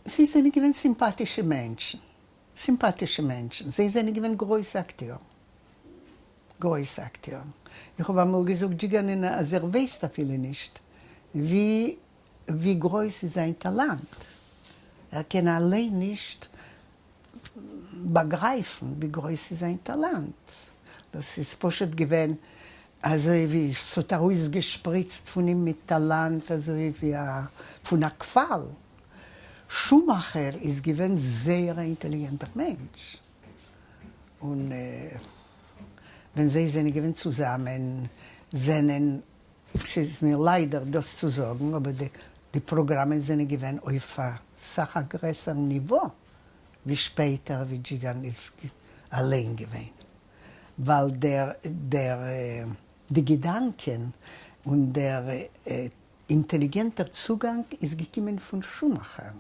זיי זענען געווען סימפאטישע מענטשן, סימפאטישע מענטשן, זיי זענען געווען גרויסע אקטיארן, גרויסע אקטיארן. איך האב אמאל געזאגט דזשיגאנען אז ער ווייסט אפילו נישט ווי ווי גרויס איז זיין טאלאנט, ער קען אליין נישט באגרייפן ווי גרויס איז זיין טאלאנט, דאס איז פשוט געווען אזוי ווי ס'האט ארויסגעשפריצט פון אים מיט טאלאנט אזוי ווי פון א קוואל. שומאכער איז געווען זייער א אינטעליגענטער מענטש, און ווען זיי זענען געווען צוזאמען זענען, ס'איז מיר ליידער דאס צו זאגן, אבער די פראגראמען זענען געווען אויף א סאך א גרעסערן ניווא ווי שפעטער ווי דזשיגאן איז אליין געווען, ווייל דער דער די געדאנקען און דער אינטעליגענטער צוגאנג איז געקומען פון שומאכערן.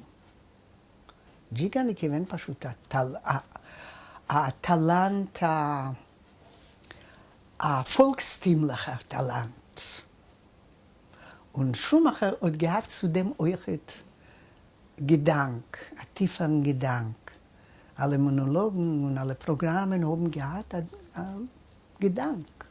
דזשיגאן איז געווען פשוט א טאלאנט, א פאלקסטימליכער טאלאנט, און שומאכער האט געהאט צו דעם אויכעט געדאנק, א טיפערן געדאנק. אלע מאנאלאגן און אלע פראגראמען האבן געהאט א געדאנק.